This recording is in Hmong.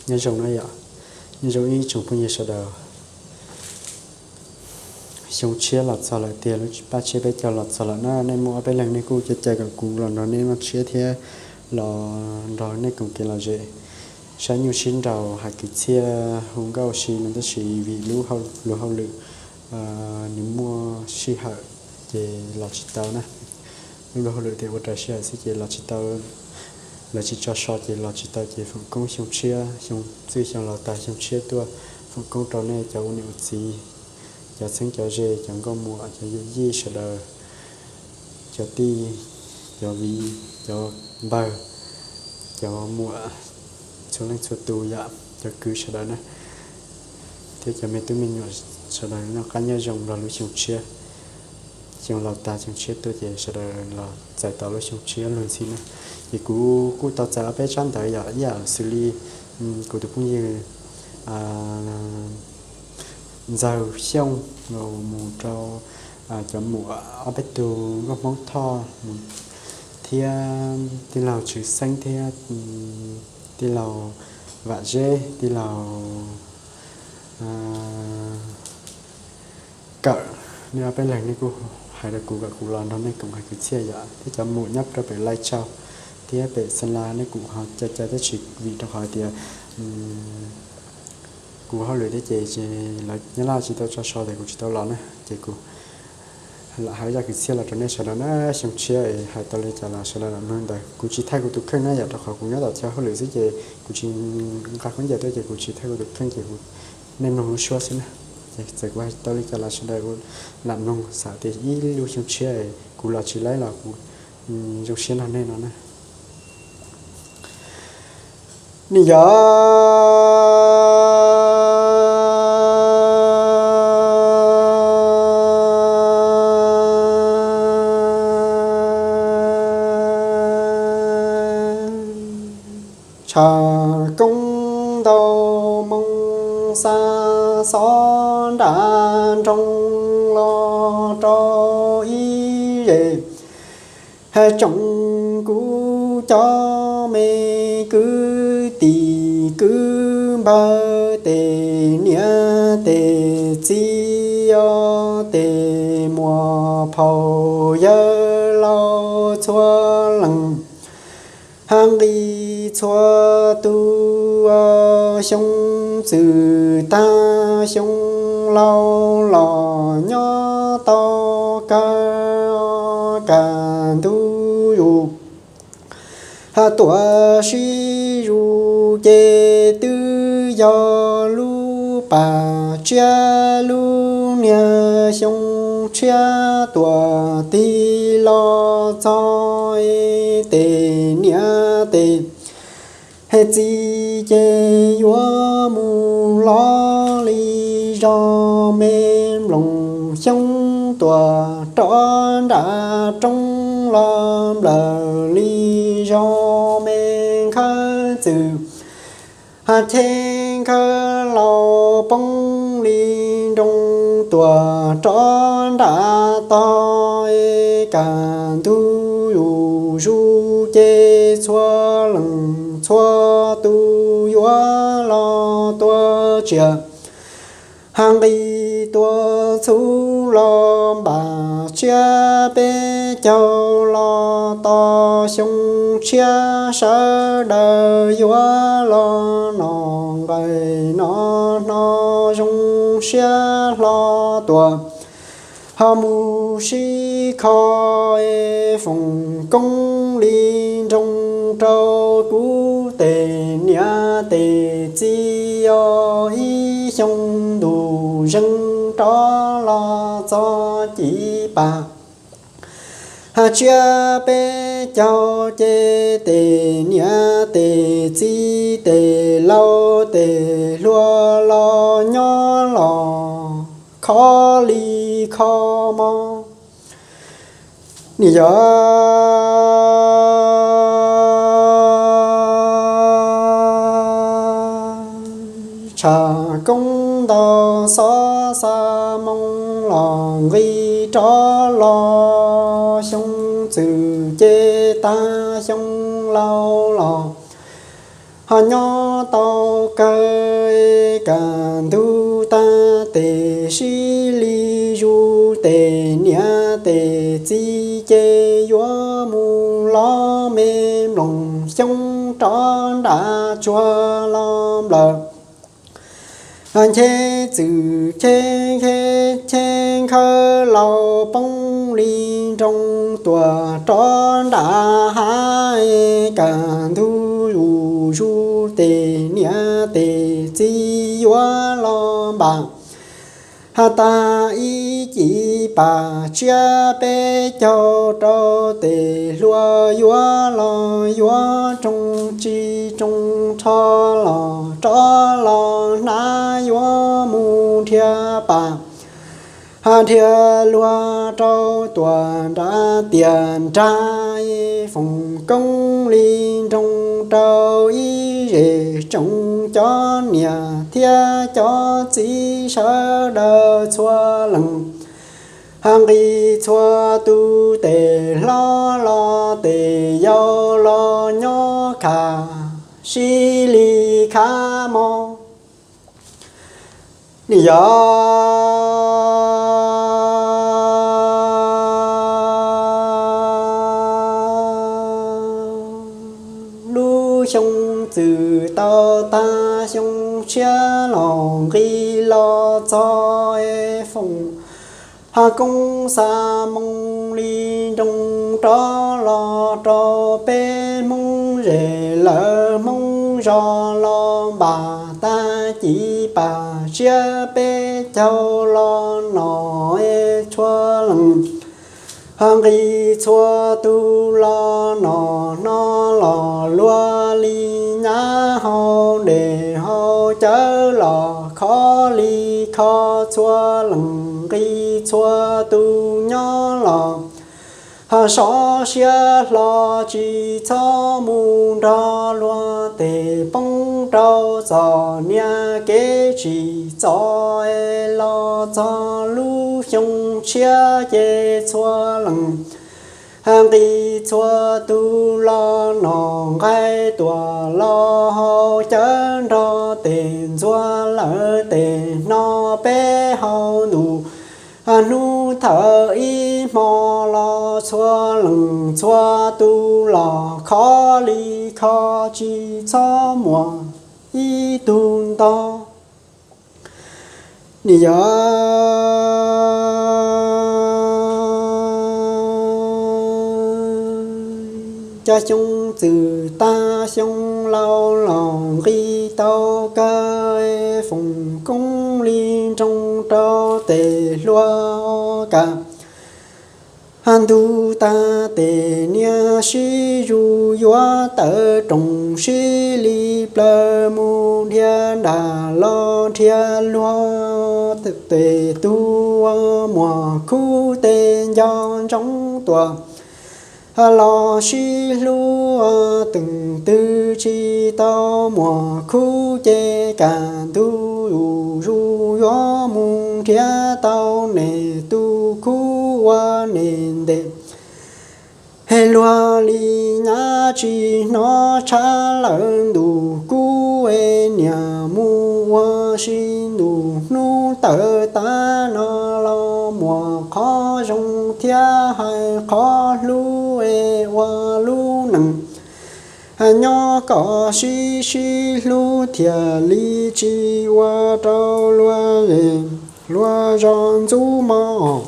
Nyob zoo na yom, nyob zoo ib tsoom phooj ywg sawv daws. Xyoo tshiab los txog lawm tiag, lub paj tsiab peb caug los txog lawm na. Nej muaj ob peb leeg nej kuj caw caw kom kuv los nrog nej noj tshiab thiab los nrog nej koom kev lom zem, saib nyuj sib nraus, hais kwv txhiaj, hu nkauj si no, tab sis vim lub luag hauj lwm nws muaj sij hawm ces los tsis tau na. Lub luag hauj lwm tias ua raws sij hawm xwb ces los tsis tau, lawv tsis tso so ces los tsis tau. Ces foom koob xyoo tshiab, xyoo txwj xyoo laus tag xyoo tshiab tuaj, foom koob rau nej cov ua niam ua txiv, cov txheeb cov ze, cov nkauj muam, cov yawm yij sawv daws, cov tij, cov viv, cov npawg, cov muam, txhua leej txhua tus yom, cov kwv sawv daws na, thiab cov me tub me nyuam sawv daws noj qab nyob zoo rau lub xyoo tshiab. Xyoo laus tag xyoo tshiab tuaj ces sawv daws los txais tau lub xyoo tshiab luag ntxhi na. Ces kuv kuj tau txais ob peb tsab ntawv yom, ib yam xws li kuv tus phooj ywg Ntxawg Xyooj los mus rau cov muam ob peb tug nkauj Hmoob Thoj mus, thiab tij laug Tswv Xeeb thiab tij laug Vam Zeb, tij laug Kawm, nej ob peb leeg nej kuj hais rau kuv kom kuv los nrog nej koom hais kwv txhiaj yom, thiab cov muam nyob rau pem Lai Tsaus thiab pem Xeem Las nej kuj ho caw caw tab sis vim rau qhov hais tias kuv hauj lwm thiab ces lawv nyob Laj tsis tau tso so ces kuv tsis tau los na, ces kuv lam hais zaj kwv txhiaj los rau nej sawv daws na. Xyoo tshiab es hais tau li cas los sawv daws lam mloog ntawd. Kuv tsis thaij kuv tus kheej na yom, rau qhov kuv nyob tom chaw hauj lwm xwb ces kuv tsis nqa khaub ncaws tuaj ces kuv tsis thaij kuv tus kheej ces kuv, nej mloog lub suab xwb na. Ces txawm kuv hais tau li cas los sawv daws lam mloog, xam tias ib lub xyoo tshiab kuv los tsis laib los kuv zoo siab nrog nej no na. Nws yog tshav koob ntau moo xa xov nram nroog los rau ib zes. Tsoom kuv cov me kwv tij kwv npawg, tej niam tej txiv, tej muam phauj yawg laus txhua leej, nqi txhua tus, xyoo txwm tag xyoo laus los nyob tau kawg, kaj ntug yus tuaj sib zus ces twb yog lub pas tsiab lub niag xyoo tshiab tuaj tig los txog, tej niam tej txiv ces yuav mus los li zog, me nploos xyoob tuaj rov nram roob los nplawm li zog, me nkhawb txwm ha cheb nkhawb laus poob li nroog tuaj rov nram tog, kaj ntug yus zus ces txhua leej txhua tus yuav los tuaj tsiaj, ha nqis tuaj txhub los npaj tsiab peb caug los tos xyoo tshiab sawv daws yuav los noj nqaij noj hno zoo siab hlo tuaj. Ho mus sib kho foom koob li nroog rau kuv tej niam tej txiv, yog ib xyoo ntuj zeeg rov los txog ci pas ha tsiab peb caug ces tej niam tej txiv tej laus tej hluas los nyob los kho li kho mob. Nws yog tshav koob ntau xov xa moo los nqis rov los, xyoo txwm ces tag xyoo laus los Ho nyob tau kawg, kaj ntug tag tes sib li zus, tes niam tes txiv ces yuav mus los me nploos xyoob rov nram tsuag los nplawm. Ncheb txwm cheb, cheb nkhawb laus poob li nroo tuam rov nram hav, kaj ntug zus zus, tes niam tes txiv yuav los npam. Has tas ib ci pas tsiab peb caug rau tes hluas yuav los yuav roog, tsis roog rho los rov los hnab, yuav mus dhia pas, dhia luag rau tuam nrad tias nrag, foom koob li nroo rau ib zej tsoom cov niam thiab cov txiv sawv daws txhua leej. Nqis txhua tus tes hlob los tes yau los nyob khav, sib li khav mog. Nws yog lub xyoo txwm tau tag, xyoo tshiab los nqis los txog, foom koob xa moo li nroo rov los rau peb Hmoob zej, lawv Hmoob zos los npam tag, ci pas tsiab peb caug los nom txhua leej. Nqis txhua tus los nom no los luag li nyab, hau dej hau cawv los khov li kho txhua leej. Nqis txhua tus nyob los sov siab hlo, tsis txhob mus nrog luag tes poob rau txom nyem, kev tsim txom los txog lub xyoo tshiab ces txhua leej nqis txhua tus los nom, nqaij tuam los hau cawv nrog tes ntxuag, lawv tes hno peb hau ntuj. Hnub thawm ib hmo los txhua leej txhua tus los khov li kho, tsis txhob muaj ib tug ntog. Nws yog cov xyoo txwm tag, xyoo laus los nqis tau kawg, foom koob li nroo rau tes hluas kaj ntug tag, tes niam sib zus yuav tawm rooj, sib li plawv mus dhia nram los dhia luag, tes tug ua muag khub, tes nco ntsoov tuaj los sib hlub, teem twg tsis tau muag khub ces kaj ntug zus zus yuav mus nrhiav tau nws tus khub ua nws ntes. Luag li nyab tsis hnov tshaj lawm ntuj kub, niam mus ua si ntuj hnub tawm tas no los muaj qhov zoo thiab hais qhov hlub ua lub neej nyob kom sib sib hlub thiaj li tsis ua rau luag zej luag zos ntxub mog.